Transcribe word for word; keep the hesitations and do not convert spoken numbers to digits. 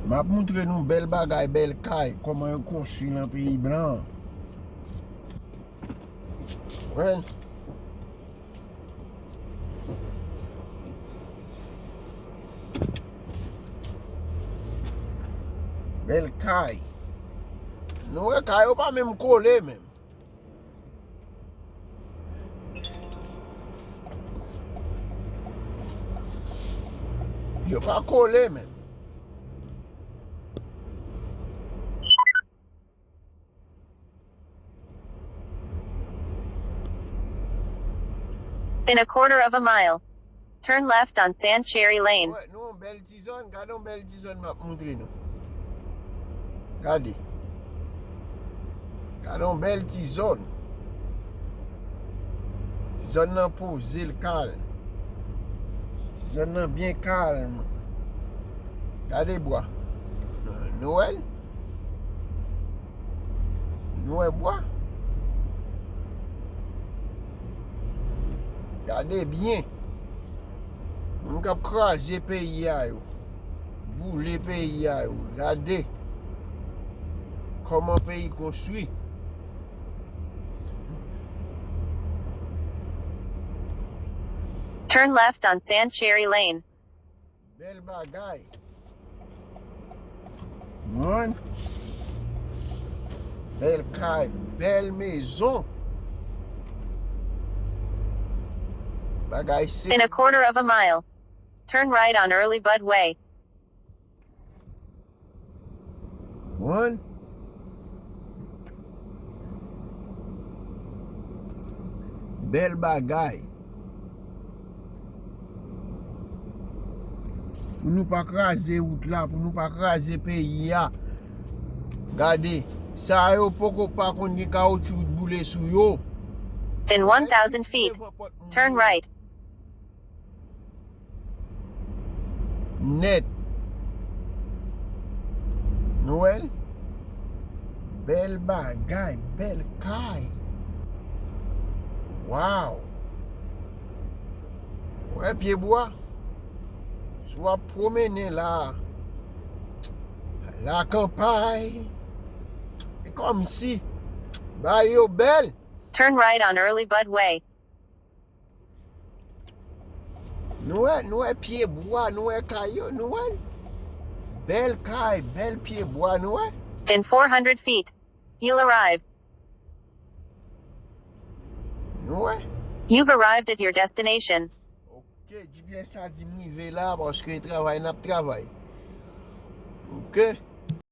M ap moutre nou bèl bagay, bèl kay, kòman yo konstwi nan peyi blan. Wè. Bèl kay. Nou wè kay yo pa menm kole menm. Yo pa kole menm. In a quarter of a mile, turn left on Sand Cherry Lane. Wè, nou yon bèl ti zòn, gade yon bèl ti zòn m ap moutre nou. Gade. Gade yon bèl ti zòn. Ti zòn nan poze l kalm. Ti zòn nan byen kalm. Gade bwa. Nou wè l? Nou wè bwa? Gade byen. Moun k ap kraze peyi a yo. Boule peyi a yo. Gade kòman peyi konstwi. Turn left on Sand Cherry Lane. Bèl bagay. Mwen. Bèl kay, bèl mezon. Bagay se. In a quarter of a mile, turn right on Early Bud Way. One. Bèl bagay. Pou nou pa kraze wout la, pou nou pa kraze peyi a. Gade, sa yo poko pa konn gen kawotchou boule sou yo. In one thousand feet, turn right. Nèt. Nou wè l? Bèl bagay, bèl kay. Waw! Wè pye bwa? Si w ap pwomennen la, lakanpay, e kòmsi bagay yo bèl. Turn right on Early Bud Way. Nou wè, nou wè pye bwa, nou wè kay yo, nou wè bèl kay, bèl pye bwa, nou wè. In four hundred feet, you'll arrive. Nou wè. You've arrived at your destination. Ok, G P S la di m rive la paske travay n ap travay. Ok.